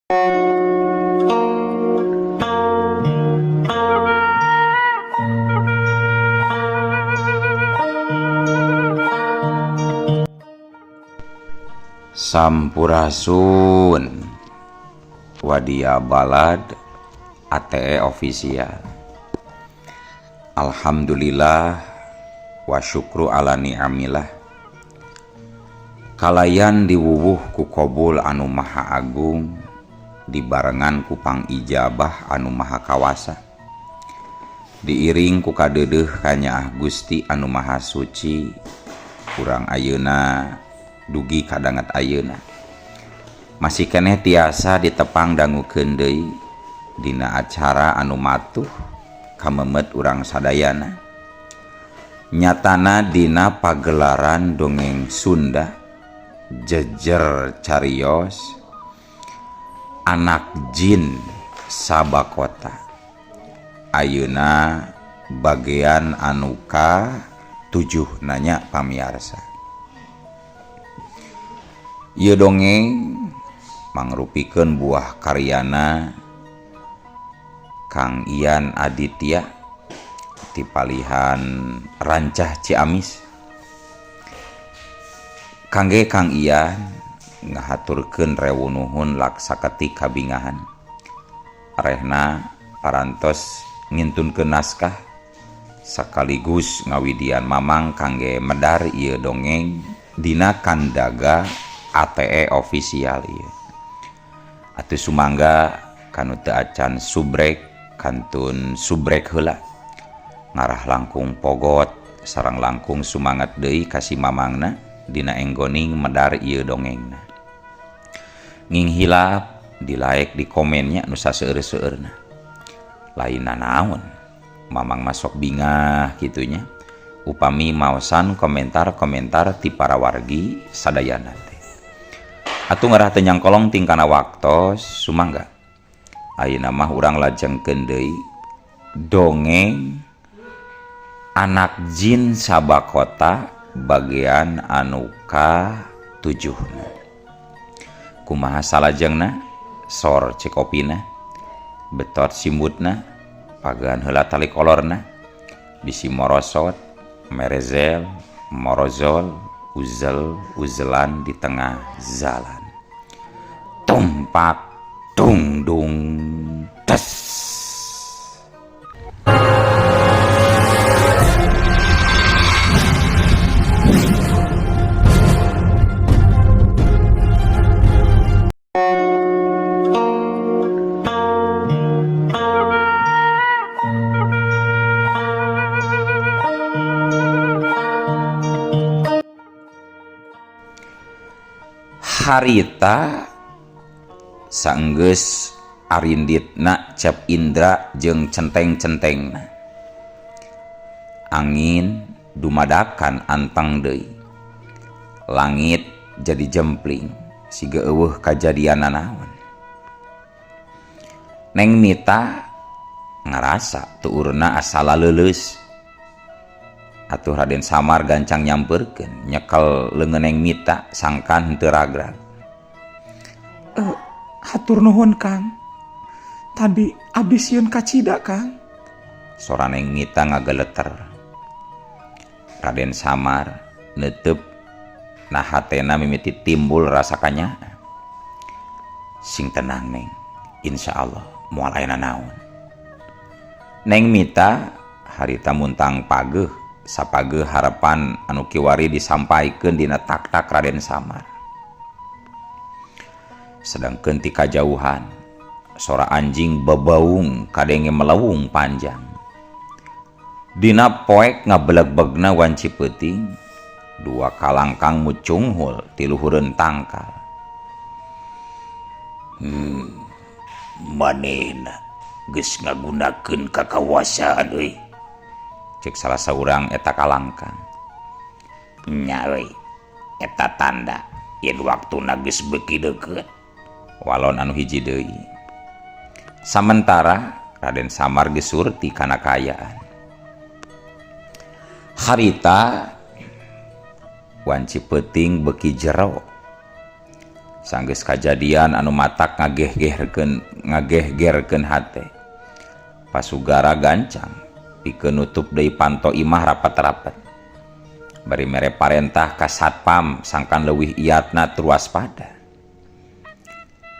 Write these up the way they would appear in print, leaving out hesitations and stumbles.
Sampurasun Wadia Balad ATE Official. Alhamdulillah wa syukru ala ni'amillah. Kalayan diwuwuh ku kobul anu maha agung, dibarengan ku pangijabah anu maha kawasa, diiring ku kadeudeuh kanyaah Gusti anu maha suci. Urang ayeuna dugi kadanget ayeuna masih keneh tiasa ditepang dangukeun deui dina acara anu matuh kamemet urang sadayana, nyatana dina pagelaran dongeng Sunda jejer carios anak jin Sabakota. Ayeuna bagian anu ka-7 nanya pamiarsa. Ieu dongeng mangrupikeun buah karyana Kang Ian Aditya ti palihan Rancah Ciamis. Kangge Kang Ian ngahaturkeun rewu nuhun laksaketik kabingahan. Rehna parantos ngintunkeun naskah sekaligus ngawidian mamang kangge medar ieu dongeng dina kandaga ATE Official ieu. Atuh sumangga kanu teu acan subrek kantun subrek heula, ngarah langkung pogot sareng langkung sumangat deui ka si mamangna dina enggoning medar ieu dongengna. Nging hilap di like di komennya nu saseueur-seueurna. Lain nanaon mamang masok bingah kitunya upami maosan komentar-komentar ti para wargi sadayana teh. Atuh ngarah teu nyangkolong tingkana waktos sumangga. Ayeuna mah urang lajengkeun deui dongeng anak jin Sabakota bagian anu ka-7. Kumaha salajengna? Sor cekopina, betot simbutna, pagan heula tali kolorna, bisi morosot, merezel, morozol, uzel, uzelan di tengah jalan. Tumpak, dung dung, des. Harita sanggeus arinditna Cep Indra jeung centeng-centengna. Angin dumadakan anteng deui. Langit jadi jempling siga eueuh kajadian nanaon. Neng Mita ngarasa tuurna asala leuleus. Atuh Raden Samar gancang nyamperkeun nyekel leungeun Neng Mita sangkan henteu ragrag. Hatur nuhun Kang. Tadi abdi sieun kacida Kang. Sora Neng Mita ngageleter. Raden Samar neuteub nah hatena mimiti timbul rasa kanya. Sing tenang Neng, insyaallah moal aya nanaon. Neng Mita harita muntang pageuh sapageuh harapan anu kiwari disampaikeun dina tak-tak Raden Samar. Sedangkeun ti kajauhan sora anjing bebaung kadenge melewung panjang. Dina poek ngabeleg-begna wanci peuting, dua kalangkang mucunghul ti luhureun tangkal. Manehna geus ngagunakeun kakawasaan euy. Cek salah saurang eta kalangkang. Nya euy, eta tanda yen waktuna geus beuki deukeut. Walon anu hiji deui. Samentara Raden Samar geus surti kana kaayaan. Harita wanci peuting beuki jero. Sanggeus kajadian anu matak ngagehgerkeun ngagehgerkeun hate. Pasugara gancang pikeun nutup deui panto imah rapat-rapat. Bari mere parentah ka satpam sangkan leuwih iatna tur waspada.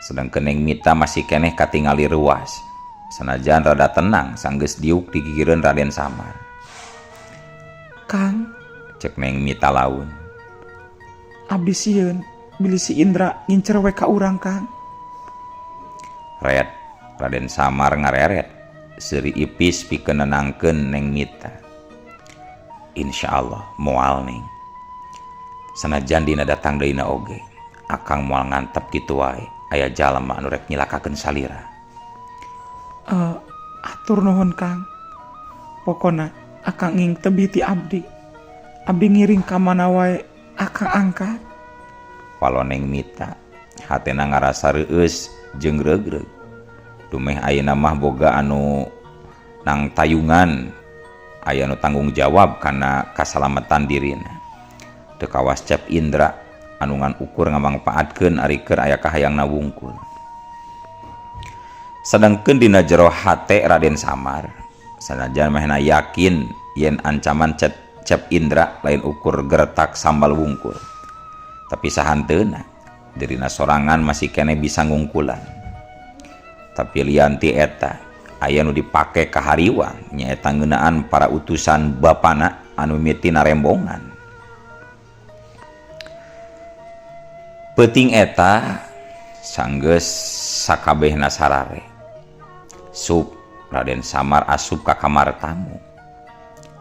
Sedangkeun Neng Mita masih keneh katingali reuas. Sanajan rada tenang sanggeus diuk di gigireun Raden Samar. Kang, cek Neng Mita laun. Abdi sieun bilih si Indra ngincer we ka urang, Kang. Red, Raden Samar ngareret, seuri ipis pikeun nenangkeun Neng Mita. Insyaallah moal, Neng. Sanajan dina datang deui na oge, akang moal ngantep kitu wae, aya jalma anu rek nyilakakeun salira. Atur nuhun, Kang. Pokona akang nging tebih ti abdi. Abdi ngiring ka mana wae akang angkat. Palo Neng Mita, hatena ngarasa reueus jeung reugreug. Dumeh ayeuna mah boga anu nang tayungan, aya nu tanggung jawab kana kasalamatan dirina. Teu kawas Cep Indra anu ngan ukur ngamangpaatkeun ari keur aya kahayangna wungkul. Sedangkeun dina jero hate Raden Samar, sanajan manehna yakin yen ancaman Cep Indra lain ukur geretak sambal wungkul. Tapi sahanteuna dirina sorangan masih keneh bisa ngungkulan. Tapi lian ti eta aya nu dipake ka hariwang nyaeta ngeunaan para utusan bapana anu mimiti narembongan. Peuting eta sanggeus sakabehna sarare. Sup Raden Samar asup ka kamar tamu.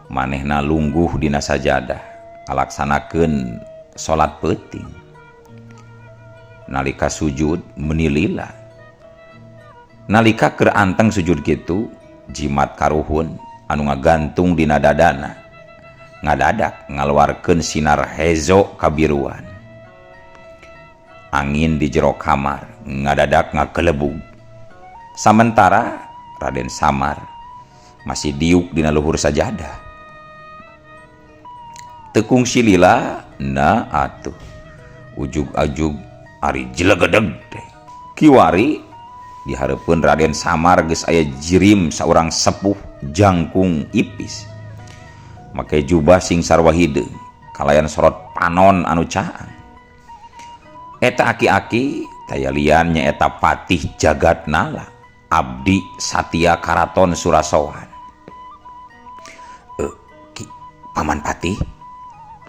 Manehna lungguh dina sajadah ngalaksanakeun salat peuting. Nalika sujud menilila. Nalika keur anteng sujud kitu, jimat karuhun anu ngagantung dina dadana ngadadak ngaluarkeun sinar hezo kabiruan. Angin di jero kamar ngadadak ngakelebug. Samentara Raden Samar masih diuk dina luhur sajadah. Tekung silila na atuh ujug-ajug ari jelegedeg teh. Kiwari dihareupeun Raden Samar geus aya jirim saurang sepuh jangkung ipis. Make jubah sing sarwa hideung kalayan sorot panon anu caang. Eta aki-aki taya lian nyaeta Patih Jagatnala, abdi Satya Karaton Surasowan. Ki, Paman Patih,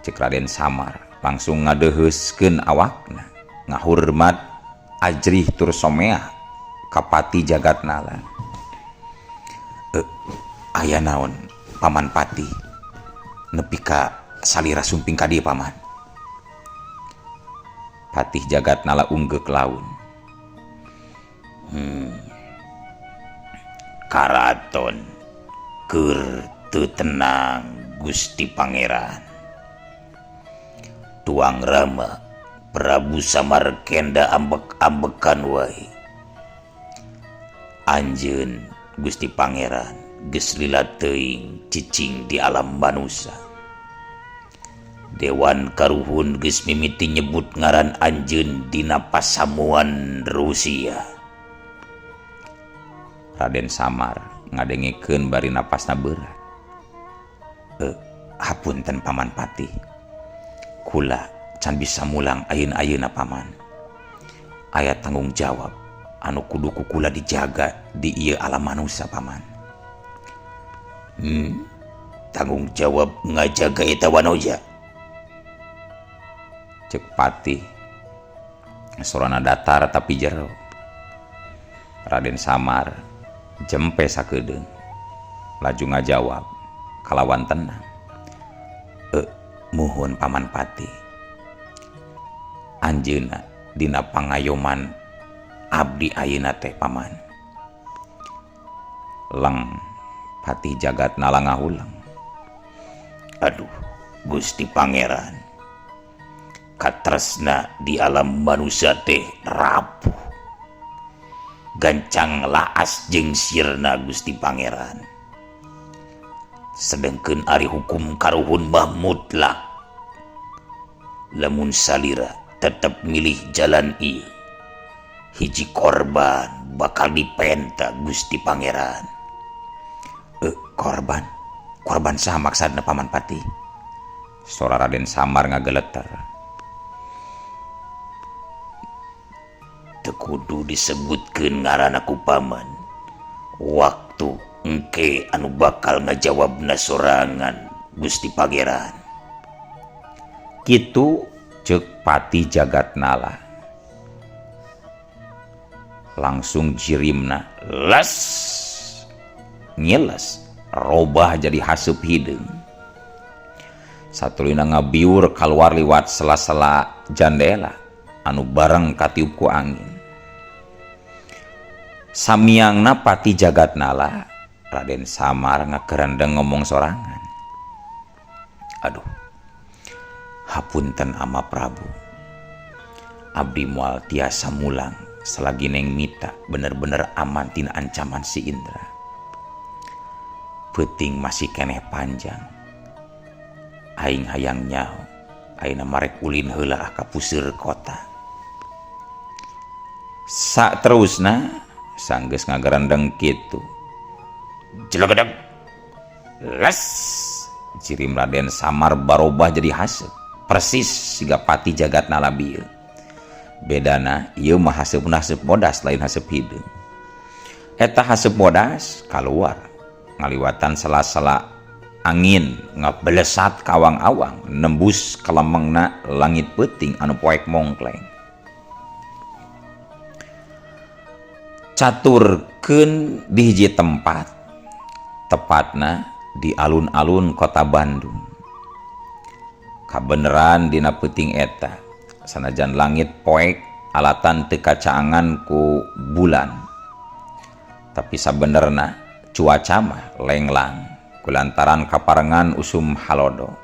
cek Raden Samar langsung ngadeheuskeun awakna, ngahurmat ajrih tur someah ka Patih Jagatnala. Aya naon Paman Patih nepi ka salira sumping ka dieu, Paman? Patih Jagatnala unggeuk laun. Karaton keur teu tenang Gusti Pangeran. Tuang Rama Prabu Samarkenda ambek-ambekan wae. Anjeun Gusti Pangeran geus lila teuing cicing di alam manusa. Dewan Karuhun geus mimiti nyebut ngaran anjeun dina pasamuan Rusia. Raden Samar ngadengekeun bari napasna berat. Hapunten Paman Patih. Kula can bisa mulang ayeuna-ayeuna Paman. Aya tanggung jawab anu kudu ku kula dijaga di ieu alam manusa, Paman. Tanggung jawab ngajaga eta wanoja. Cek Patih. Sorana datar tapi jero. Raden Samar jempe sakedeung. Laju ngajawab kalawan tenang. Muhun Paman Patih. Anjeunna dina pangayoman abdi ayeuna teh, Paman. Leng Patih Jagatnala ngahuleng. Aduh, Gusti Pangeran. Katresna di alam manusia teh rapuh. Gancang laas jeung sirna Gusti Pangeran. Sedengkeun ari hukum karuhun mah mutlak. Lamun salira tetep milih jalan ieu. Hiji korban bakal dipenta Gusti Pangeran. Korban? Korban saha maksudna Paman Patih? Sora Raden Samar ngageleter. Teu kudu disebutkeun ngaranna ku paman. Waktu engke anu bakal ngajawabna sorangan Gusti Pangeran. Kitu ceuk Patih Jagatnala. Langsung jirimna les ngiles robah jadi haseup hideung. Satuluyna ngabiur kaluar liwat sela-sela jandela anu bareng katiup ku angin. Samiangna Patih Jagatnala, Raden Samar ngakerendeng ngomong sorangan. Aduh, hapunten ama Prabu, abdi moal tiasa mulang selagi Neng Mita bener-bener aman tina ancaman si Indra. Peuting masih keneh panjang. Aing hayang nyaho, ayeuna marek ulin heula ka puseur kota. Saterusna sanggeus ngagerendeng kitu. Jelegedeg. Les jirim Raden Samar barobah jadi haseup. Persis siga Patih Jagatnala bieu. Bedana ieu mah haseupna haseup bodas lain haseup hideung. Eta haseup bodas kaluar ngaliwatan sela-sela angin ngabelesat kawang-awang nembus kalemengna langit peuting anu poek mongkleng. Caturkeun di hiji tempat, tepatna di alun-alun kota Bandung. Kabeneran dina peuting eta, sanajan langit poek alatan teu kacaangan ku bulan. Tapi sabenerna cuaca mah lenglang kulantaran kaparengan usum halodo.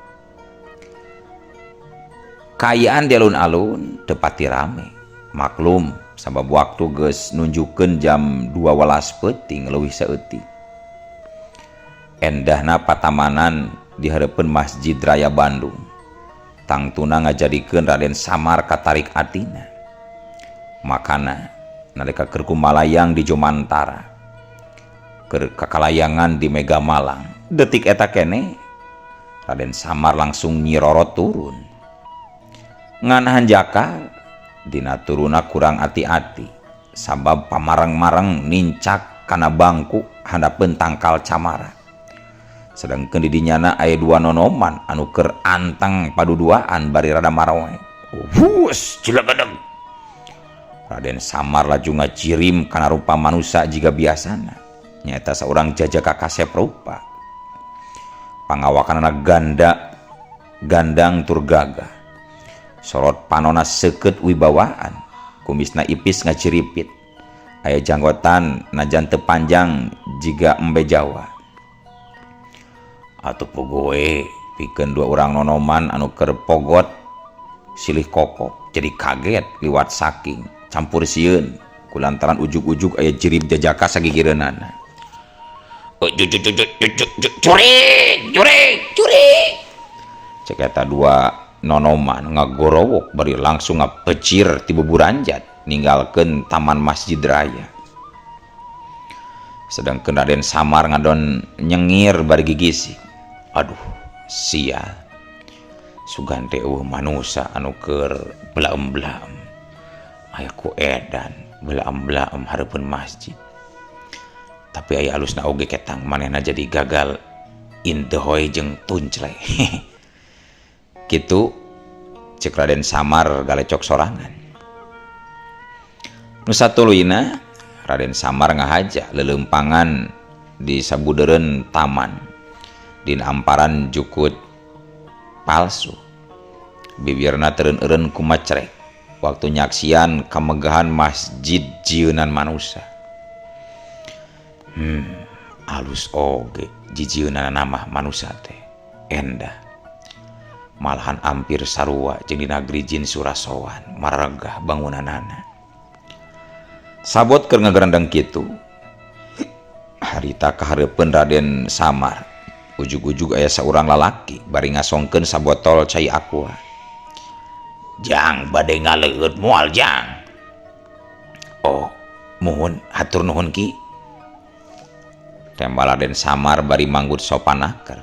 Kaayaan di alun-alun teu pati rame, maklum sabab waktu geus nunjukkeun jam 12 peuting leuwih saeutik. Endahna patamanan di hareupeun Masjid Raya Bandung. Tangtuna ngajadikeun Raden Samar katarik atina. Makana nalika keur kumalayang di Jomantara, keur kakalayangan di Mega Malang, detik eta keneh Raden Samar langsung nyirorot turun. Ngan hanjakal dina turuna kurang ati-ati, sabab pamareng-mareng nincak kana bangku handapeun tangkal camara. Sedangkeun di dinyana aya dua nonoman anu keur anteng paduduaan bari rada maroe. Hus cilegedeg. Raden Samar laju ngajirim kana rupa manusa jiga biasana. Nyaeta saurang jajaka kasep rupa. Pangawakanana ganda gandang tur gagah. Sorot panona seukeut wibawaan, kumisna ipis ngaciripit. Aya janggotan najan teu panjang jiga embe Jawa. Atuh pogoe pikeun dua urang nonoman anu keur pogot silih kokop jadi kaget liwat saking campur sieun kulantaran ujug-ujug aya jirib jajaka sagigireunana. Jurig jurig jurig cek eta dua nonoman ngagorowok bari langsung ngapecir ti buburanjat ninggalkeun taman Masjid Raya. Sedangkeun Raden Samar ngadon nyengir bari gigisik. Aduh, sial. Sugan teh eueuh manusa anu keur belaem-belaem. Aya ku edan belaem-belaem hareupeun masjid. Tapi aya alusna oge ketang manehna jadi gagal indehoy jeung tuncle. Kitu ceuk Raden Samar galecok sorangan. Nu satuluyna Raden Samar ngahaja leuleumpangan di sabudeureun taman. Dina amparan jukut palsu. Bibirna teureun-eureun kumacrek waktu nyaksian kamegahan masjid jieunan manusa. Alus oge jijieunana mah manusa teh endah. Malahan ampir sarua jeung di nagri jin Surasowan maregah bangunanana. Sabot keur ngagerendeng kitu, harita kahareupeun Raden Samar. Ujug-ujug aya saurang lalaki bari ngasongkeun sabotol cai aqua. Jang bade ngaleueut moal jang. Oh, muhun hatur nuhun Ki. Tembal Raden Samar bari manggut sopan naker.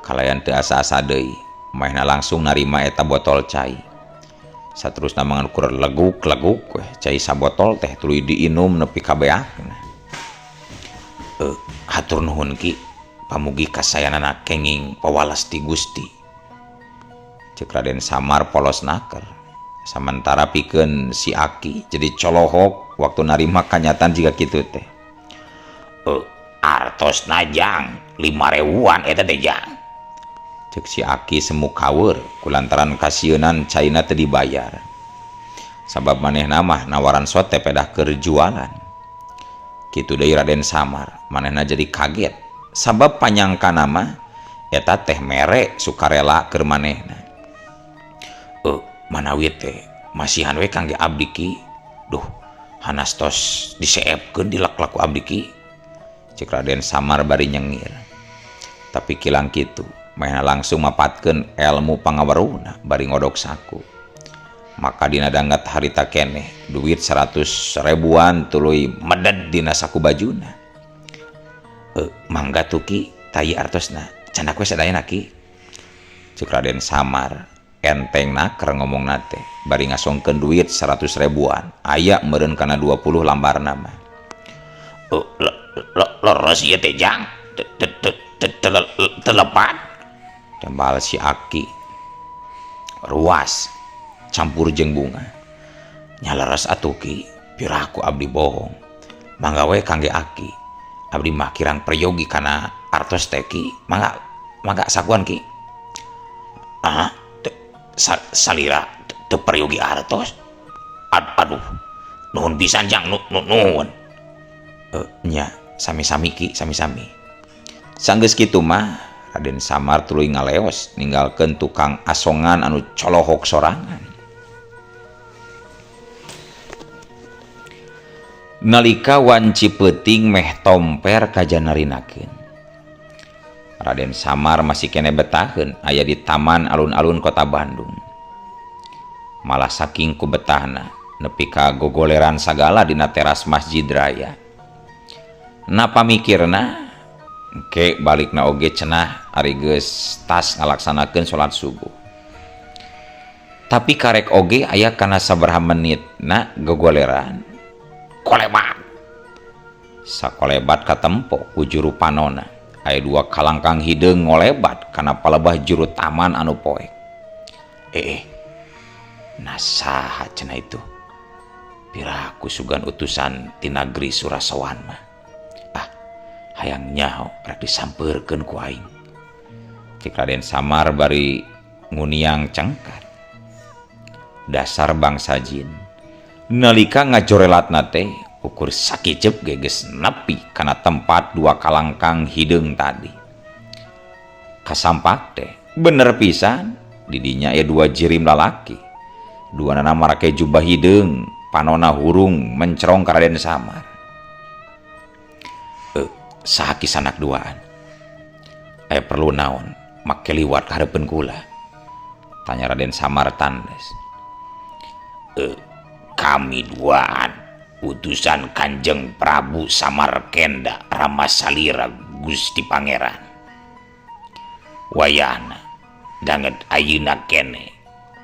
Kalayan teu asa-asa deui, manehna langsung narima eta botol cai. Saterusna mangan ukur leguk-leguk weh cai sabotol teh tuluy diinum nepi ka beakna. Hatur nuhun Ki, pamugi kasayanana kenging pawalas ti Gusti. Ceuk Raden Samar polos naker. Samantara pikeun si Aki jadi colohok waktu narima kanyatan jiga kitu teh. Artosna jang 5.000-an eta teh jang. Ceuk si Aki semu kaweur kulantaran kasieunan caina teu dibayar. Sabab manehna mah nawaran sote pedah keur jualan. Kitu deui Raden Samar, manehna jadi kaget sabab panyangkana mah eta teh mere sukarela keur manehna. Manawi teh masihan we kangge abdi Ki. Duh, hanas tos diseepkeun dilak-lak ku abdi Ki. Ceuk Raden Samar bari nyengir. Tapi kilang kitu, manehna langsung mapatkeun elmu pangaweruhna bari ngodok saku. Maka dina dangat harita keneh duit 100 ribuan tuluy meded dina saku bajuna. Mangga tuh Ki, tai artosna. Candak we sadayana Ki. Ceuk Raden Samar enteng naker ngomongna teh bari ngasongkeun duit 100 ribuan. Aya meureun kana 20 lambarna mah. Leres ieu teh jang. Telepat. Tembal si Aki. Ruas campur jeung bunga. Nya leres atuh Ki, piraku abdi bohong. Mangga we kangge Aki. Abdi mah kirang peryogi kana artos teh Ki. Mangga, mangga sakuan Ki. Ah, salira teu peryogi artos. Aduh, nuhun pisan jang, nuhun. Nya, sami-sami Ki, sami-sami. Sanggeus kitu mah Raden Samar tuluy ngaleos ninggalkeun tukang asongan anu colohok sorangan. Nalika wanci peuting meh tomper kajanarinakeun. Raden Samar masih kene betaheun aya di taman alun-alun kota Bandung. Malah saking ku betahna nepi ka gogoleran sagala dina teras Masjid Raya. Napa mikirna engke balikna oge cenah ari geus tas ngalaksanakeun salat subuh. Tapi karek oge aya kana sabaraha menitna gogoleran. Kolebat. Sakolebat katempo ku juru panona. Aya dua kalangkang hideung ngolebat kana palebah juru taman anu poek. Nah saha cenah itu? Piraku sugan utusan ti nagri Surasowan mah. Ah, hayang nyaho rek disampeurkeun ku aing. Cek Raden Samar bari nguniang cengkat. Dasar bangsa jin. Nalika ngajorelatna teh ukur sakiceup ge geus nepi kana tempat dua kalangkang hideung tadi. Kasampak teh bener pisan didinya aya dua jirim lalaki. Duanana marake jubah hideung, panona hurung mencerong ka Raden Samar. Saha kisanak duaan? Aya perlu naon make liwat ka hareupeun kula? Tanya Raden Samar tandes. Kami duaan utusan Kanjeng Prabu Samarkenda Rama Salira Gusti Pangeran. Wayahna danget ayeuna kene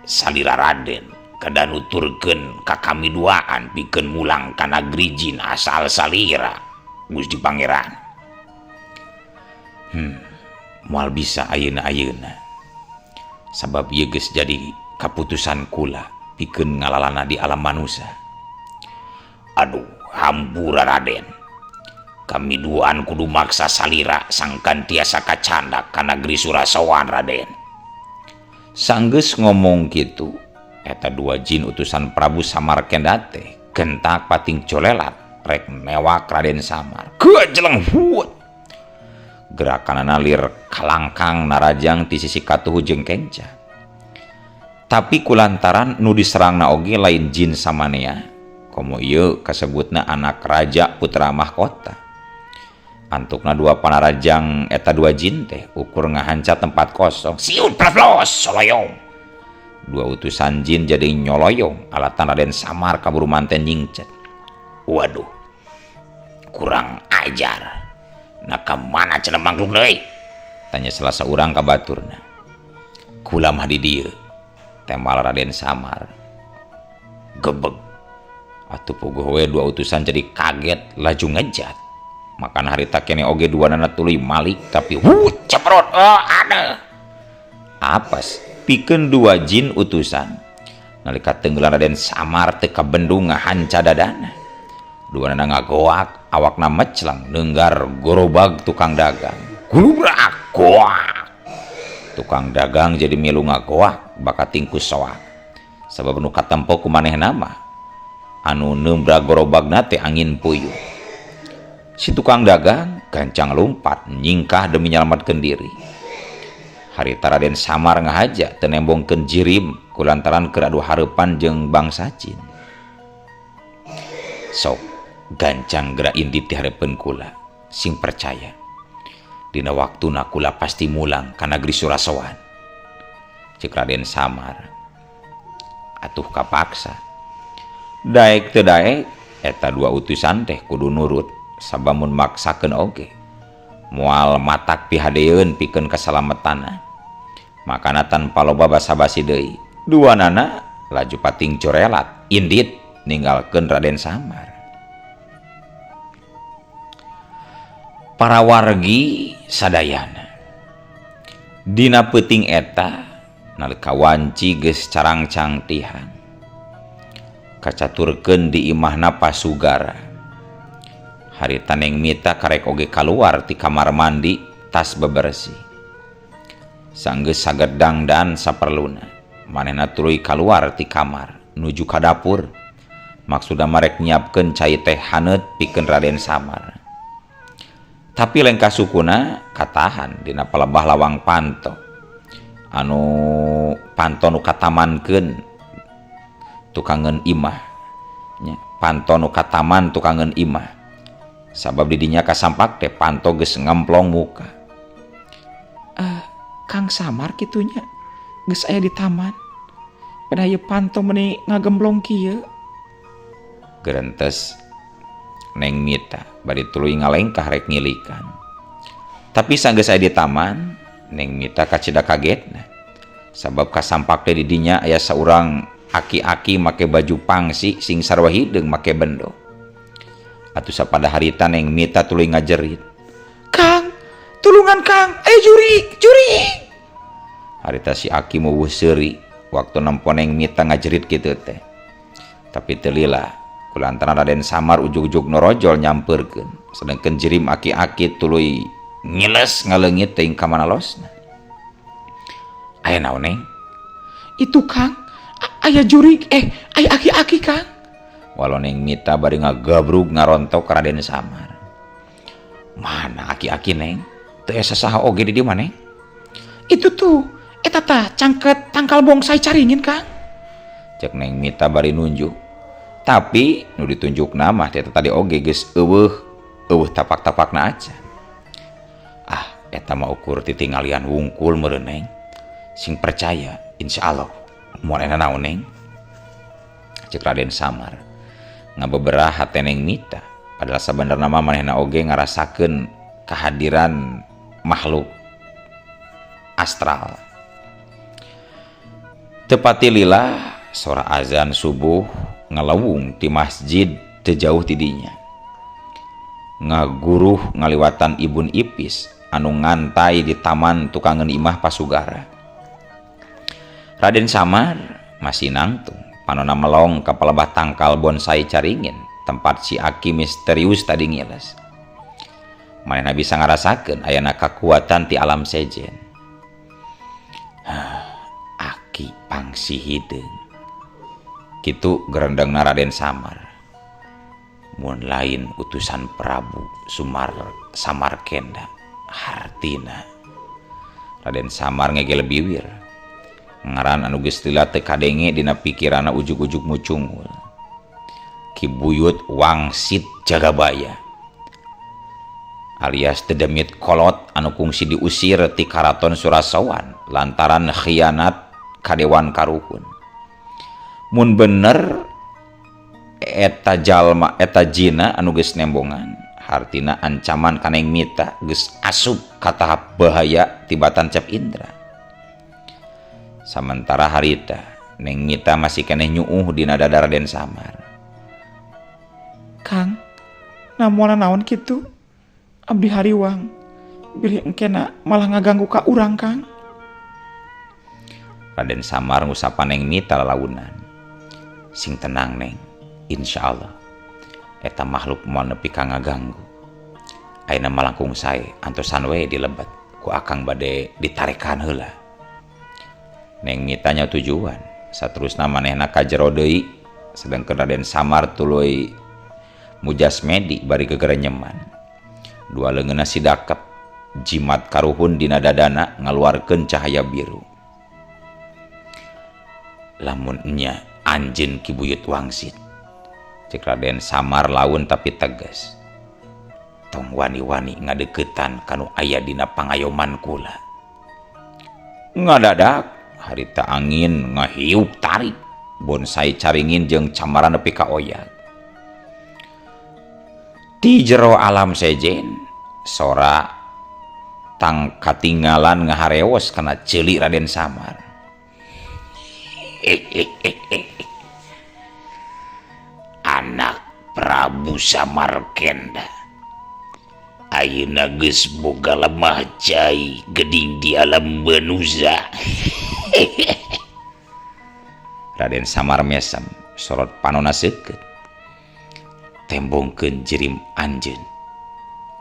Salira Raden kedah nuturkeun ka kami duaan pikeun mulang ka nagri jin asal Salira Gusti Pangeran. Moal bisa ayeuna-ayeuna. Sabab ieu geus jadi kaputusan kula pikeun ngalalana di alam manusia. Aduh, hampura Raden. Kami duaan kudu maksa Salira sangkan tiasa kacandak ka nagri Surasowan Raden. Sanggeus ngomong kitu, eta dua jin utusan Prabu Samarkenda teh gentak pating colelat rek newak Raden Samar. Kejeleng huut. Gerakanana lir kalangkang narajang ti sisi katuhu jeung kenca. Tapi kulantaran nu diserangna oge lain jin samanea, komo ieu kasebutna anak raja putra mahkota. Antukna dua panarajang eta dua jin teh ukur ngahanca tempat kosong. Siut plaflos soloyong. Dua utusan jin jadi nyoloyong alatan Raden Samar kaburu manten nyingcet. Waduh, kurang ajar. Nah ka mana cenah mangkluk deui? Tanya salah saurang ka baturna. Kula mah di dieu. Tembal Raden Samar. Gebeg. Atuh puguh we dua utusan jadi kaget laju ngejat. Makan harita kene oge duanana tuluy malik tapi wuh ceprot oh ada. Apes pikeun dua jin utusan. Nalika tenggelam Raden Samar teu kabendung ngahanca dadana. Duanana ngagoak awakna meclang neunggar gorobag tukang dagang. Gulubrak goak. Tukang dagang jadi milu ngagoak bakating ku soak. Sabab nu katempo ku manehna mah anu neumbra gorobagna teh angin puyuh. Si tukang dagang gancang lumpat nyingkah demi nyalametkeun diri. Harita Raden Samar ngahaja teu nembongkeun jirim kulantaran keur adu hareupan jeung bangsa jin. Sok gancang geura indit di hareupeun kula, sing percaya. Dina waktuna kula pasti mulang ka nagri Surasowan. Ceuk Raden Samar. Atuh kapaksa. Daek teu daek eta dua utusan teh kudu nurut sabab mun maksakeun oge moal matak pihadeun pikeun kasalametanna. Makana tanpa loba basa-basi deui, duanana laju pating corelat indit ninggalkeun Raden Samar. Para wargi sadayana dina peuting eta nalika wanci geus carangcang tihan kacaturkeun di imahna Pasugara. Harita Neng Mita karek oge kaluar ti kamar mandi tas bebersih. Sanggeus sagedang dan saperluna manehna tuluy kaluar ti kamar nuju ka dapur. Maksudna marek nyiapkeun cai teh haneut pikeun Raden Samar. Tapi lengkah sukuna katahan dina palebah lawang panto. Anu panto nu katamankeun tukangeun imah. Nya, panto nu kataman tukangeun imah. Sabab didinya kasampak teh panto geus ngemplong muka. Kang Samar kitunya geus aya di taman. Pada ieu panto meuni ngagemblong kieu. Gerentes Neng Mita bari tuluy ngalengkah rek ngilikan. Tapi sanggeus aya di taman, Neng Mita kacida kagetna. Sabab kasampak teh di dinya aya saurang aki-aki make baju pangsi sing sarua hideung make bendo. Atuh sapada harita Neng Mita tuluy ngajerit. Kang, tulungan Kang, jurik, jurik. Harita si aki muwuh seuri waktu nempo Neng Mita ngajerit kitu teh. Tapi teu lila kulantaran Raden Samar ujug-ujug norojol nyampeurkeun. Sedengkeun jirim aki-aki tuluy ngiles ngaleungit teuing ka mana losna. Aya naon Neng? Itu Kang, aya jurik, aya aki-aki Kang. Walau Neng Mita bari ngagabrug ngarontok ka Raden Samar. Mana aki-aki Neng? Teu aya sasaha oge di dieu mah Neng? Itu tuh, eta tah cangket tangkal bongsai caringin Kang. Cek Neng Mita bari nunjuk. Tapi nu ditunjukna mah teh tadi oge geus eueuh eueuh tapak-tapakna aja. Ah, eta mah ukur titinggalian wungkul meureun Neng. Sing percaya insyaallah moal aya naon Neng. Cek Raden Samar. Ngabeberah hate Neng Mita. Padahal sabenerna mah manehna oge ngarasakeun kehadiran makhluk astral. Tepati lila sora azan subuh ngalawung di masjid teu jauh tidinya. Ngaguruh ngaliwatan Ibun Ipis anu ngantai di taman tukangeun imah Pasugara. Raden Samar masih nangtung, panona melong ka palebah tangkal bonsai caringin tempat si aki misterius tadi ngiles. Manehna bisa ngarasakeun ayana kakuatan ti alam sejen. Aki pangsi hideung. Kitu gerendengna Raden Samar. Mun lain utusan Prabu Sumar Samarkenda hartina. Raden Samar ngegel biwir. Ngaran anu geus lila teu kadenge dina pikiranna ujug-ujug mucungul. Ki Buyut Wangsit Jagabaya alias dedemit kolot anu kungsi diusir ti Karaton Surasowan lantaran khianat ka Dewan Karuhun. Mun bener Eta jalma eta jina anu geus nembongan hartina ancaman ka Neng Mita geus asup ka tahap bahaya tibatan Cep Indra. Samentara harita Neng Mita masih keneh nyuuh dina dada Raden Samar. Kang, namun naon kitu? Abdi hariwang bilih engkena malah ngaganggu ka urang, Kang. Raden Samar ngusapan Neng Mita lalaunan. Sing tenang, Neng, insyaallah eta makhluk moal nepi ka ngaganggu. Ayeuna mah langkung sae antosan we dilebet ku akang bade ditarekan heula. Neng Mita nya tujuan saterusna manehna ka jero deui, sedengkeun Raden Samar tuluy mujasmedi bari gegerenyeman. Dua leungeunna sidakep jimat karuhun dina dadana ngaluarkeun cahaya biru. Lamun nya anjeun Ki Buyut Wangsit, cek Raden Samar laun tapi tegas. Tong wani-wani ngadeukeutan kanu aya dina pangayoman kula. Ngadadak harita angin ngahiup tarik bonsai caringin jeung camaran nepi ka oyag. Di jero alam sejen sora tang katinggalan ngaharewos kana ceuli Raden Samar. Anak Prabu Samarkenda ayeuna geus boga lemah cai geuning di alam manusia. Raden Samar mesem sorot panona seukeut. Tembongkeun jirim anjeun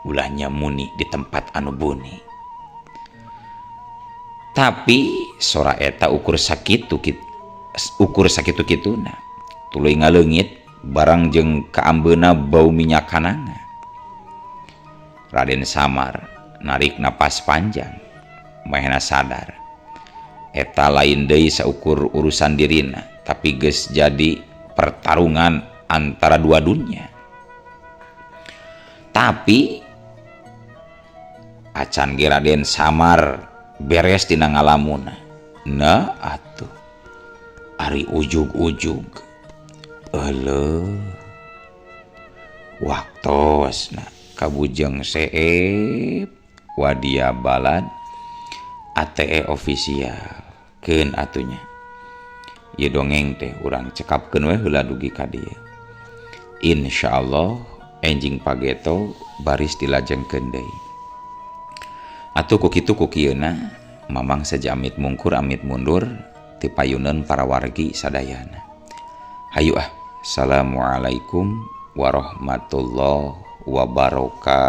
ulah nyamuni di tempat anu buni. Tapi sora eta ukur sakitu ukur sakitu kituna tuluy ngaleungit barang jeung kaambeuna bau minyak kananga. Raden Samar narik napas panjang, manehna sadar eta lain deui saukur urusan dirina, tapi geus jadi pertarungan antara dua dunia. Tapi acan ge Raden Samar beres dina ngalamuna. Nah atuh ari ujug-ujug euleuh waktosna kabujeng seep wadia balad ATE official keun atunya. Ieu dongeng teh urang cekapkeun we heula dugi ka dieu. Insyaallah enjing pageto baris dilajengkeun deui. Atuh ku kitu ku kieuna mamang saja amit mungkur amit mundur ti payuneun para wargi sadayana. Hayu ah. Assalamualaikum warahmatullahi wabarakatuh.